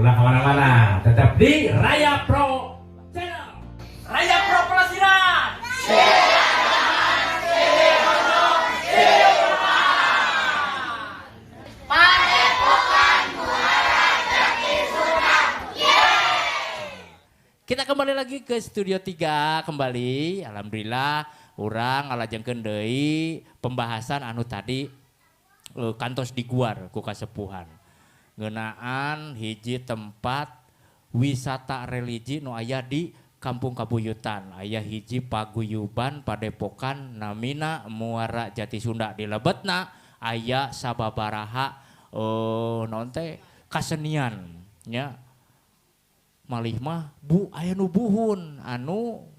Ulah kemana-mana, tetap di Raya Pro Channel. Raya Pro Pelesiran. Padepokan Muara Jati Sunda. Kita kembali lagi ke Studio 3 kembali. Alhamdulillah urang ngalajengkeun deui pembahasan anu tadi kantos diguar ku kasepuhan. Ngeunaan hiji tempat wisata religi nu aya di Kampung Kabuyutan. Aya hiji paguyuban padepokan namina Muara Jati Sunda. Di lebetna aya sababaraha naon teh kasenian nya. Malih mah bu aya nu buhun anu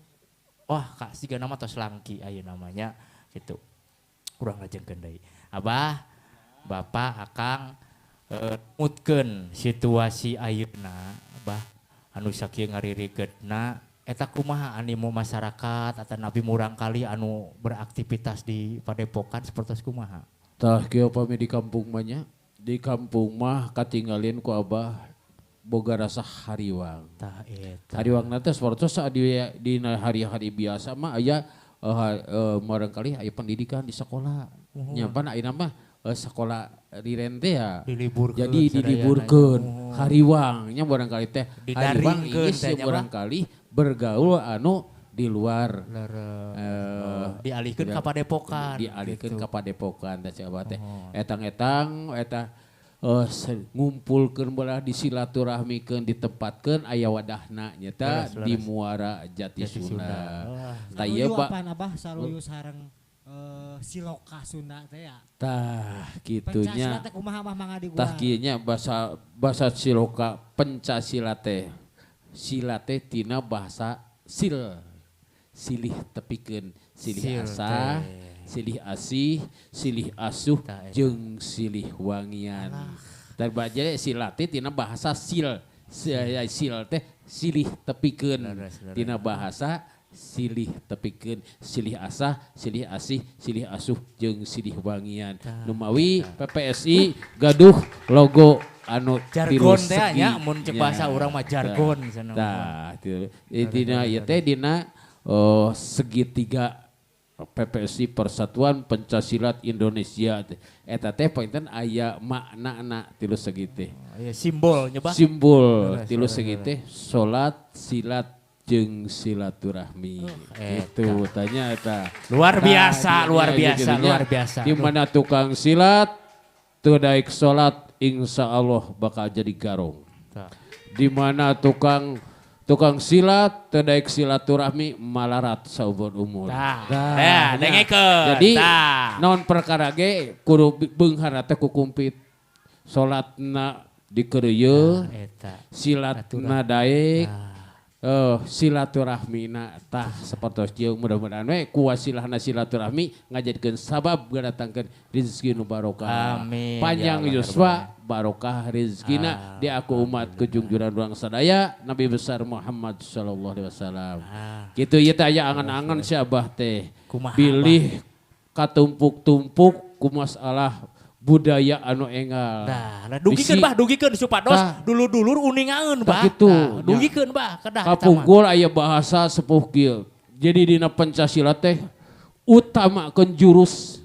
wah kak siga nama tos langki aya namanya gitu. Urang lajengkeun deui. Abah, Bapak, Akang mutkeun situasi ayeuna, Abah, anu sakieu ngaririgedna eta kumaha animo masyarakat atau nabi murangkali anu beraktivitas di padepokan sapertos kumaha? Tah kieu pami di kampung mah nya, di kampung mah katinggalin ku Abah boga rasa hariwang. Tah eta. Hariwangna teh sapertos dina hari-hari biasa mah aya murangkali aya pendidikan di sekolah. Nya pan ayeuna mah sekolah riren teh ya. Diliburkeun Jadi sadayana. Diliburkeun. Oh. Hariwang nya barangkali teh hariwang Didaringkeun ieu teh nya, Bah. barangkali bergaul anu di luar. Leres. Oh, dialihkeun ka padepokan. Dialihkeun gitu. ka padepokan teh cek Abah teh. Oh. Etang-etang eta ngumpulkeun belah disilaturahmikeun ditempatkeun aya wadahna nyata Leres, leres. di Muara Jati Jati Sunda. Sunda. Wah. Tah ieu Saluyu Pak. apaan Abah saluyu sareng siloka Sunda teh ya. Tah kitunya. Pancasila teh kumaha mah mangga di Tah kieu nya bahasa bahasa siloka Pancasila teh. Sila teh tina bahasa sil. Silih tepikeun, silih Sil asah, teh. silih asih, silih asuh Tah, eta. jeung silih wangian. Dan baca sila teh tina bahasa sil. Sil teh silih tepikeun. Leres, leres. Tina bahasa silih tepikeun, silih asah, silih asih, silih asuh jeung silih wangian. Numawi PPSI gaduh logo anu tilu Jargon teh segi. nya mun cek bahasa Nya. urang mah jargon cenah. Tah, dina ieu teh dina segitiga PPSI Persatuan Pencak Silat Indonesia teh. Eta teh panginten aya maknana tilu segi teh. Aya simbol nya, Bah. Simbol Leres, tilu leres, segi teh salat, silat jeung silaturahmi. Gitu tanya eta. Luar Tah, biasa, di luar dinya biasa, jadinya, luar biasa. Di mana tukang silat teu daek salat insya Allah bakal jadi garong. Tah. Di mana tukang tukang silat teu daek silaturahmi malarat saumur umur. Tah. Tah, Tah, nya. dengekeun. Jadi Tah. naon perkara ge kudu beunghar teh ku kumpit. Salatna dikeureuyeun, Eta. silatna daek, silaturahmina tah sapertos ieu mudah-mudahan we ku wasilahna silaturahmi ngajadikeun sabab ngadatangkeun rezeki nu barokah. Amin. Panjang Ya Allah, yuswa barokah rezekina di aku umat kejungjuran urang sadaya Nabi besar Muhammad sallallahu alaihi wasallam. Kitu ieu teh aya angan-angan si Abah teh. Kumaha, Bilih katumpuk-tumpuk ku masalah budaya anu enggal. Nah, nah dugikeun Bisi- Bah, dugikeun supados Tah. dulur-dulur uningaeun, Tah Bah. kitu, Tah, nya. dugikeun, Bah, kedah eta mah. Kapungkur aya bahasa sepuh kieu. Jadi dina Pancasila teh utamakeun jurus.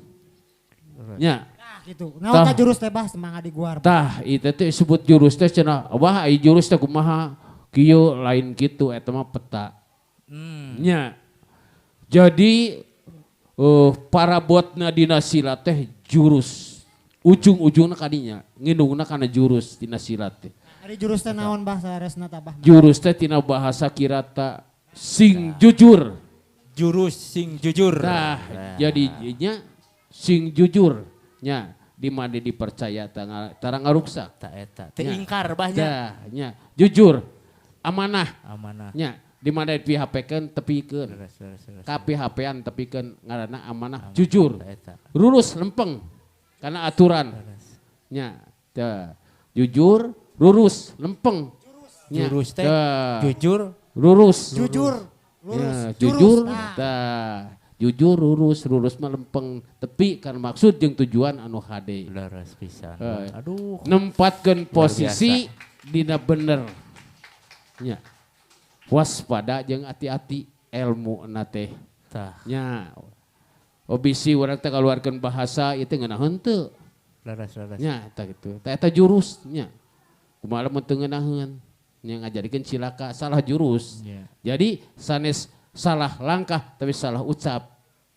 Nya. Nah gitu. Naon Tah. tah jurus teh Bah mangga diguar. Tah, itu teh sebut jurus teh cenah. Wah, ai jurus teh kumaha? Kieu lain kitu eta mah peta. Nya. Jadi parabotna dina silat teh jurus. Ujung-ujungna kadinya, ngindungna kana jurus dina silat teh. Ari jurus teh naon Bah saresna tah Bah? Jurus teh tina bahasa kirata sing jujur. Jurus sing jujur. Tah, jadi nya sing jujur nya di mana dipercaya tara ngaruksak. Tah eta. Teu Nya. ingkar Bah nya. Tah, nya jujur, amanah Amanah. nya di mana di PHP-keun tepikeun. Leres, leres, leres. Ka PHP-an tepikeun ngaranna amanah, jujur. Tah eta. Lurus lempeng karena aturan. Nya, tah, jujur, lurus, lempeng. Nya, Jurus teh tah, jujur, lurus. Jujur, lurus, Ya, jurus. jujur, Nah. tah, jujur, lurus, lurus mah lempeng tepi kan maksud jeung tujuan anu hade. Leres pisan. Eh. Aduh. Nempatkeun posisi dina bener. Nya. Waspada jeung hati-hati ilmu na teh. Tah. Nya. Bisi urang teh kaluarkeun bahasa ieu teh ngeunaheun teu. Leres leres. Nya eta kitu. Tah eta jurus nya. Kumaha lamun teu ngeunaheun nya ngajadikeun cilaka salah jurus. Yeah. Jadi sanes salah langkah tapi salah ucap.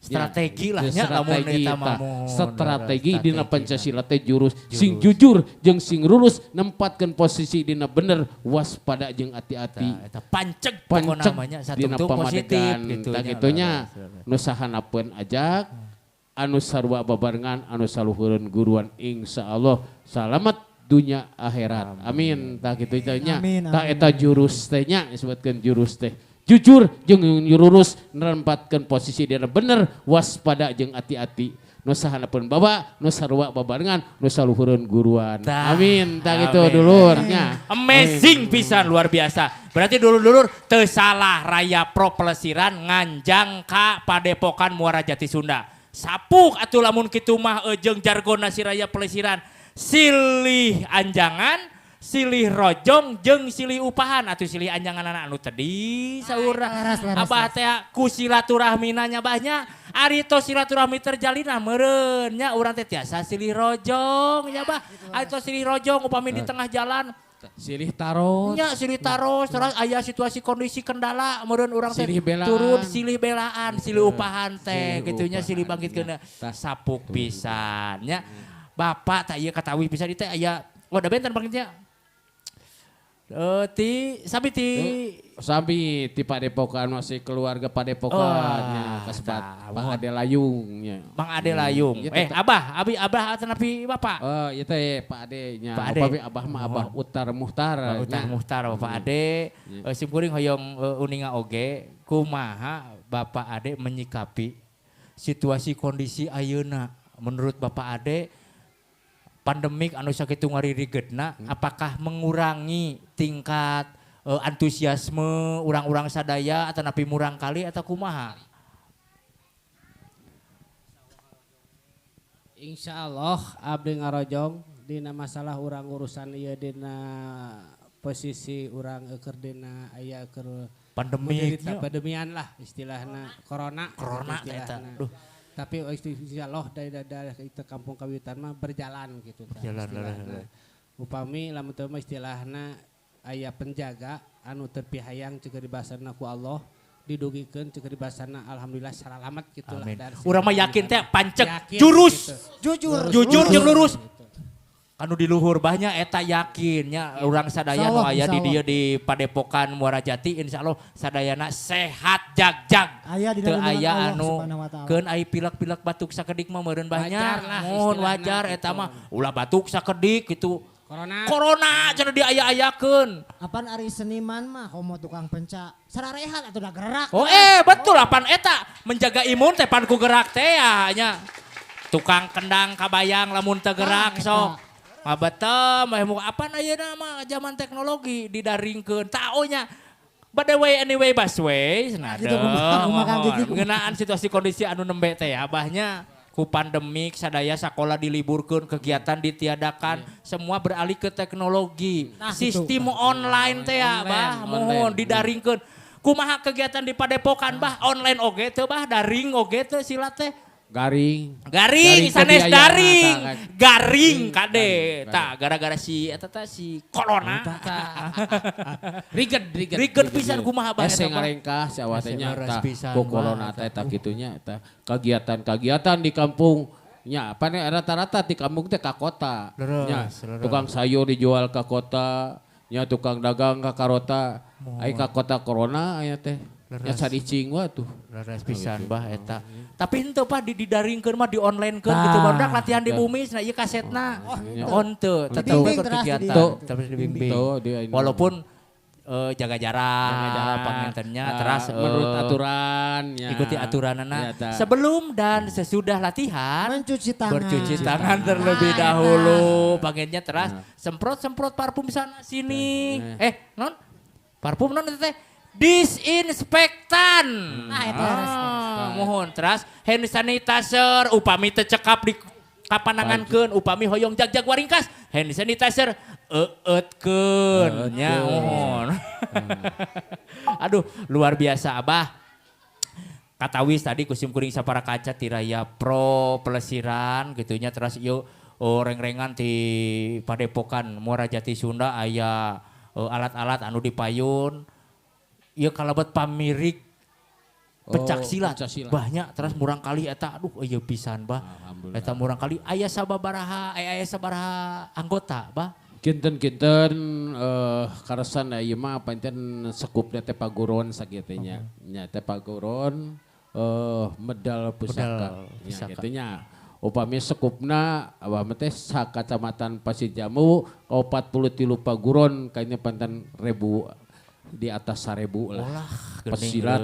Strategi lah nya lamun eta mah. Strategi dina Pancasila teh jurus. Sing jujur jeung sing lurus nempatkeun posisi dina bener waspada jeung hati-hati. Eta panceg pokona mah nya dina positif gitu nya. Kitu nya nu sahanapeun ajak anu sarua babarengan anu saluhureun guruan insyaallah salamet dunya akhirat. Amin. Tah kitu nya. Tah eta jurus teh nya disebutkeun jurus teh. Jujur jeung lurus nempatkeun posisi dina bener waspada jeung hati-hati. Nu sahanapeun baba, nu sarua babarengan, nu saluhureun guruan. Amin. Tah kitu dulur nya. Amazing pisan luar biasa. Berarti dulur-dulur teu salah Raya Pro Pelesiran nganjang ka Padepokan Muara Jati Sunda. Sapuk atuh lamun kitu mah jeung jargonna si Raya Pelesiran. Silih anjangan, silih rojong jeung silih upahan atuh silih anjangan anu tadi saurna. Abah teh ku silaturahmina nya bah nya. Ari tos silaturahmi terjalina meureun nya urang teh tiasa silih rojong nya bah. Ari tos silih rojong upami di tengah jalan silih taros. Nya silih taros terus aya situasi kondisi kendala meureun urang teh turun silih belaan, silih upahan teh kitu nya silih bangkitkeun sapuk pisan nya. Bapak tak ieu katawi pisan ieu teh aya wadah benten bangkitnya. Ti sami ti sami ti Padepokan masih keluarga Padepokan nya kasebat Bang Ade Layung nya. Bang Ade Layung. Abah, abi abah atanapi bapak? Oh, ieu teh Pak Ade nya. Upami abah mah Abah Utar Muhtar. Utar Muhtar Bapak Ade. Simkuring hoyong uninga oge kumaha Bapak Ade menyikapi situasi kondisi ayeuna menurut Bapak Ade pandemik anu sakitu ngaririgedna apakah mengurangi tingkat antusiasme urang-urang sadaya atau napi murang kali atau kumaha? Insya Allah abdi ngarojong dina masalah urang urusan ieu dina posisi urang eueur dina aya keur pandemik pandemian lah istilahna corona corona eta. Duh. Tapi insya Allah dari itu kampung Kawitan mah berjalan gitu. Berjalan. Upami lamun teu mah istilahna aya penjaga anu terpihayang ceuk dibasana ku Allah didugikeun ceuk dibasana alhamdulillah salamat gitulah. Urang mah yakin teh panceg jurus gitu. Jujur jujur jeung lurus. Anu di luhur banyak eta yakinnya urang sadaya nu aya di dieu di Padepokan Muara Jati insyaallah sadayana sehat jag-jag. Teu aya anu keun ai pilek-pilek batuk sakedik mah meureun banyak. Mohon wajar eta mah ulah batuk sakedik gitu. Corona. Corona cenah diaya-ayakeun. Apan ari seniman mah komo tukang penca sararehat atuh da gerak. Oh betul apan eta menjaga imun teh pan ku gerak teh ya nya. Tukang kendang kabayang lamun teu gerak sok. Ngabetem, apa ayeuna mah zaman teknologi didaringkeun tao nya. By the way anyway busway cenah. Ngeunaan situasi kondisi anu nembe teh abahnya ku pandemik sadaya sakola diliburkeun, kegiatan ditiadakan, semua beralih ke teknologi. Nah, sistem gitu. Online teh bah mohon didaringkeun. Kumaha kegiatan di Padepokan bah online oge teu bah daring oge teu silat teh. Garing. Garing, sanes daring. Garing kade. Tah gara-gara si eta teh si corona. Riget riget pisan kumaha bah eta. Hese ngarengkah si awah teh nya tah ku corona teh tah kitu nya tah. Kegiatan-kegiatan di kampung nya apa rata-rata di kampung teh ka kota. Nya tukang sayur dijual ka kota, nya tukang dagang ka karota. Ai ka kota corona aya teh. Ya sadicing wah tuh. Leres pisan bah eta. Tapi henteu Pak didaringkeun mah di onlinekeun gitu barudak latihan di bumi cenah ieu kasetna. Oh henteu tetep kegiatan terus dibimbing. Walaupun jaga jarak pangintennya teras menurut aturan ya. Ikuti aturanana. Sebelum dan sesudah latihan mencuci tangan. Bercuci tangan terlebih dahulu pangintennya teras semprot-semprot parfum sana sini. Non parfum non teh disinfektan. Nah, itu mohon teras hand sanitizer upami teu cekap di kapanangankeun upami hoyong jag-jag waringkas hand sanitizer Eetkeun nya mohon. Aduh, luar biasa Abah. Katawis tadi ku sim kuring sapara kaca ti Raya Pro pelesiran gitu nya, terus ieu reng-rengan ti Padepokan Muara Jati Sunda aya alat-alat anu dipayun. Ieu kalebet pamirik pencak silat. Banyak terus murang kali eta aduh ieu pisan bah. Eta murang kali aya sababaraha aya sabaraha anggota bah. Kinten-kinten karasan ieu mah panten sekupna teh paguron sakitu nya. Nya teh paguron medal pusaka. Nya kitu nya. Upami sekupna abah mah teh sakacamatan Pasir Jambu 43 paguron kayaknya panten ribu di atas 1000 lah. Pesilat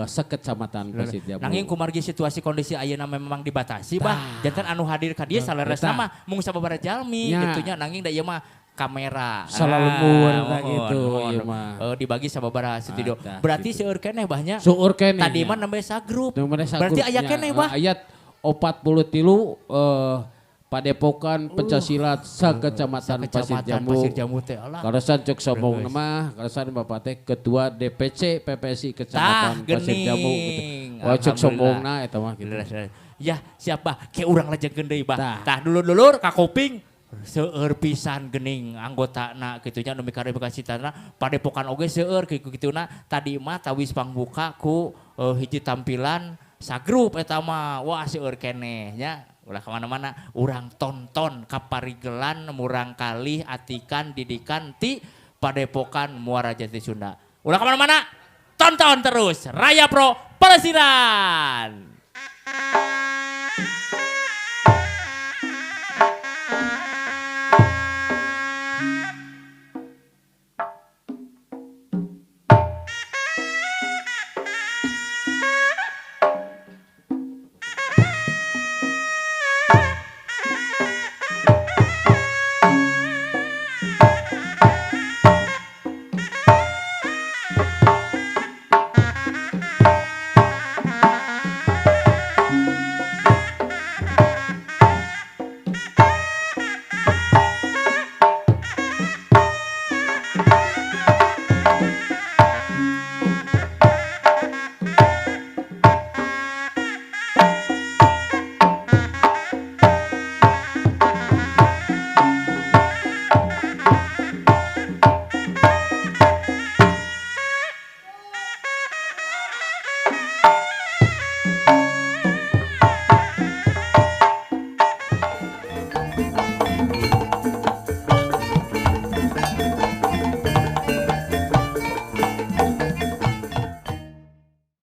sekecamatan Pasir Jambu. Nanging kumargi situasi kondisi ayeuna memang dibatasi bah. Janten anu hadir ka dieu saleresna mah mung sababaraha jalmi kitu nya, nanging da ieu mah kamera. Salalembur gitu ieu mah. Dibagi sababaraha studio. Berarti seueur keneh bah nya. Seueur keneh. Tadi mah nembe sagrup. Berarti aya keneh bah. Ayat 43 Padepokan Pencasilat sakecamatan Pasir Jambu. Karasan cek sombong mah, karasan bapak teh ketua DPC PPSI Kecamatan Pasir Jambu gitu. Wah cek sombongna eta mah gitu. Ya siapa ke urang lajengkeun deui bah. Tah dulur-dulur ka kuping seueur pisan gening anggotana kitu nya nu mikarepikasitana Padepokan oge seueur kitu-kituna. Tadi mah tawis pangbuka ku hiji tampilan sagrup eta mah wah seueur keneh nya. Ulah kemana-mana, urang tonton kaparigelan murang kalih atikan didikan ti Padepokan Muara Jati Sunda. Ulah kemana-mana, tonton terus Raya Pro Pelesiran.